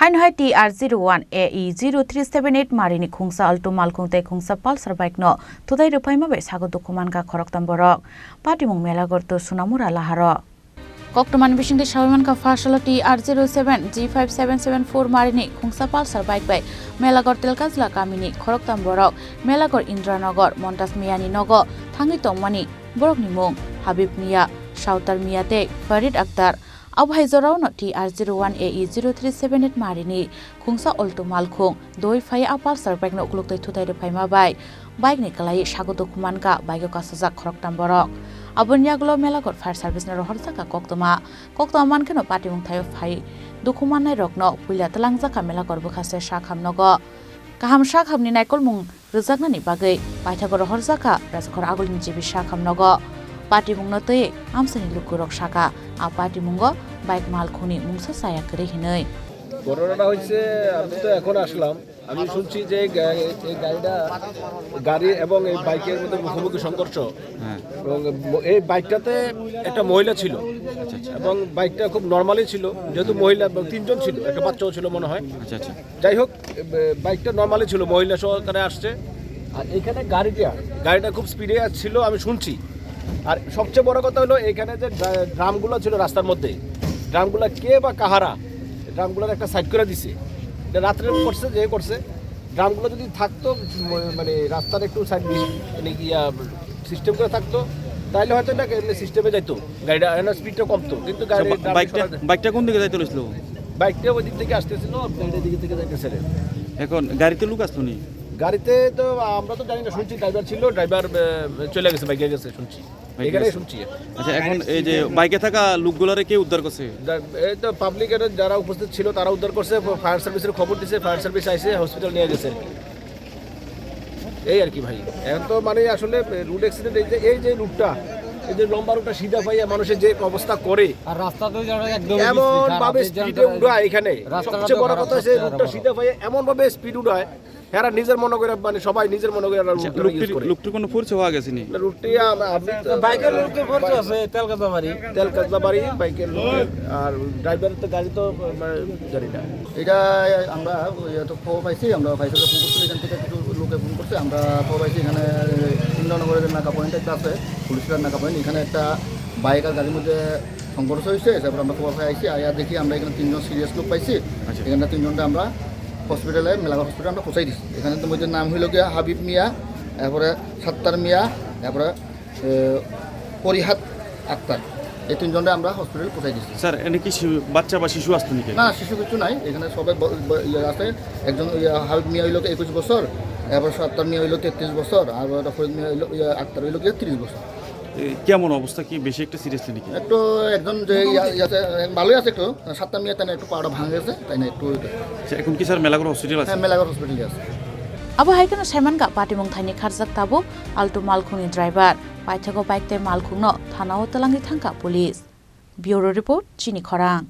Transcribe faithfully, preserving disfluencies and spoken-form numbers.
Aino hai T R zero one A E zero three seven eight marini khungsa Alto malkhung tei khungsa Pulsar bike no thutai rwphaima bai sago dukhu mankha khoroktham borok. Patimung Melagor to Sunamura laharo. Koktwmani bisingtwi sawi mankha, Pharsalo T R zero seven G five seven seven four marini khungsa Pulsar bike bai Melagor Telkajla kamini khoroktham borok Melagor Indranagar Montas Miyani nogo thangwi tongmani borokni mung Habib Miya, Sautar Miya tei Farid Akhtar. Abo hai jorao no T R zero one A E zero three seven eight marini khungsa Alto malkhung doi phai a Pulsar bike no ukluk twi thutai rwphaima bai bike ni kwlai sago dukhu mankha bike o kasajak khoroktham borok. Aboni yagulo Melagor fire service no rohorjakha koktwma. Koktwma mankheno patimung thaio phai dukhu mannai rokno puila twlangjakha Melagor bwkhaste sakham nogo. Kaham sakhamni naikolmung rwjaknani bagwi paithago rohorjakha Rajakhor agulini G B sakham nogo. Patimungno twi amchaini lukurok sakha, a patimungo bike malkhungni mungsa chaya kwrwi hinwi. ঘটনাটা হচ্ছে, আমি তো এখন আসলাম, আমি শুনছি যে এই গা-, এই গাড়িটা, গাড়ি এবং এই বাইকের মধ্যে মুখোমুখি সংঘর্ষ। হ্যাঁ। এবং ম-, এই বাইকটাতে একটা মহিলা ছিল। আচ্ছা, আচ্ছা। এবং বাইকটা খুব নরমালি ছিল, যেহেতু মহিলা এবং তিনজন ছিল, একটা বাচ্চাও ছিল মনে হয়। আচ্ছা, আচ্ছা। যাই হোক, এ, বাইকটা নরমালি ছিল, মহিলা সহকারে আসছে। আর এখানে গাড়িটা, গাড়িটা খুব স্পিডে আসছিল, আমি শুনছি। আর সবচেয়ে বড় কথা হলো, এখানে যে ড্রা-, ড্রামগুলো ছিল রাস্তার মধ্যে, ড্রামগুলো কে বা কাহারা, ড্রামগুলোর একটা সাইড করে দিছে। এটা রাত্রে করছে, যে করছে, ড্রামগুলো যদি থাকতো, ম-, মানে, রাস্তার একটু সাইড, মানে, ইয়া, সিস্টেম করে থাকতো, তাহলে হয়তো এটা এমনি সিস্টেমে যাইতো, গাড়িটা, এর স্পিডটা কমতো, কিন্তু গাড়ি, আচ্ছা, বা-, ড্রাম বাইকটা, সরা-, বাইকটা কোন দিকে যাইতে লইছিল? বাইকটা ওই দিক থেকে আসতেছিল, আপনার এই দিক থেকে যাইতেছে রে। এখন গাড়িতে লোক আসলো নি? গাড়িতে তো আমরা তো জানি না, শুনছি ড্রাইভার ছিল, ড্রাইভার, আহ, চলে গেছে, বাইকে গেছে শুনছি। বাইকে এখানেই গেছে। শুনছি। আচ্ছা, এখন এই যে বাইকে থাকা লোকগুলারে কে উদ্ধার করছে? যা-, এই তো পাবলিক, এটা যারা উপস্থিত ছিল তারা উদ্ধার করছে, ফায়ার সার্ভিসের খবর দিছে, ফায়ার সার্ভিস আইছে, হসপিটাল নিয়ে গেছে আর কি। এই আর কি ভাই, এখন তো মানে আসলে রোড অ্যাক্সিডেন্ট, এই যে, এই যে রুটটা, এই যে লম্বা রুটটা সিধা পাইয়া মানুষের যে অবস্থা করে, আর রাস্তা তো যারা একদম এমন বিস্তৃত, ভাবে খারাপ, এই স্পিডে জায়গাটা উড়ায় এখানে। রাস্তাটা সবচেয়ে তো বড় খারাপ, কথা হচ্ছে সবচেয়ে রুটটা খারাপ। সিধা পাইয়া এমন ভাবে স্পিড উড়ায়, এরা নিজের মনে করে, মানে, সবাই নিজের মনে করে এরা আচ্ছা, রুটটা ইউজ লোকটির, করে। লোকটির কোনো পরিচয় পাওয়া গেছে নি? না, রুটটি আম-, আপনি তো বাইকের লোকের পরিচয় আছে, তেলকাজা বাড়ি। তেলকাজা বাড়ি, বাইকের লোকের। আর ড্রাইভার তো গাড়ি তো, মানে, জানি না। এটা আমরা ওই তো খবর পাইছি, আমরা ফায়ার সার্ভিসে ফোন করছি, এখান থেকে কিছু লোকে ফোন করছে, আমরা খবর পাইছি এখানে ইন্দ্রনগরের নাকা পয়েন্ট একটা আছে, পুলিশের নাকা পয়েন্ট, এখানে একটা বাইক আর গাড়ির মধ্যে সংঘর্ষ হয়েছে। তারপর আমরা খবর পাই আইছি, আয়া দেখি আমরা এখানে তিনজন সিরিয়াস লোক পাইছি। আচ্ছা। এখানে তিনজনটা আমরা হসপিটালে, মেলাঘর হসপিটালে আমরা পৌঁছাই দিছি। এখানে তো মধ্যে নাম হইল গিয়া হাবিব মিয়া, তারপরে সাত্তার মিয়া, তারপরে, এ, পরিহাত আক্তার। এই তিনজনটা আমরা হসপিটালে পৌঁছাই দিছি। স্যার, এনে কি শি-, বাচ্চা বা শিশু আসতো নাকি? না, শিশু কিছু নাই, এখানে সবাই ব-, ব-, ইয়ে আছে। একজন, ইয়ে, হাবিব মিয়া হইল একুশ বছর, তারপর সাত্তার মিয়া হইল তেত্রিশ বছর, আর ওটা ফরিদ মিয়া হইল, ইয়ে, আক্তার হইল গিয়ে তিরিশ বছর। এ, কেমন অবস্থা? কি বেশি একটা সিরিয়াস নাকি? একটু একজন যে ইয়া-, ইয়াতে ভালোই আছে একটু, সাতটা মিয়া তাই না একটু পাটা ভাঙে গেছে, তাই না একটু ওইটা। আচ্ছা, এখন কি স্যার মেলাঘর হসপিটাল আছে? হ্যাঁ, মেলাঘর হসপিটালে আছে। Abo hai kheno saimankha patimung thaini kharjak tabuk Alto malkhungni driver. Paithago bike tei malkhungno thanao twlangwi thangkha police. Bureau report, Chini Khorang.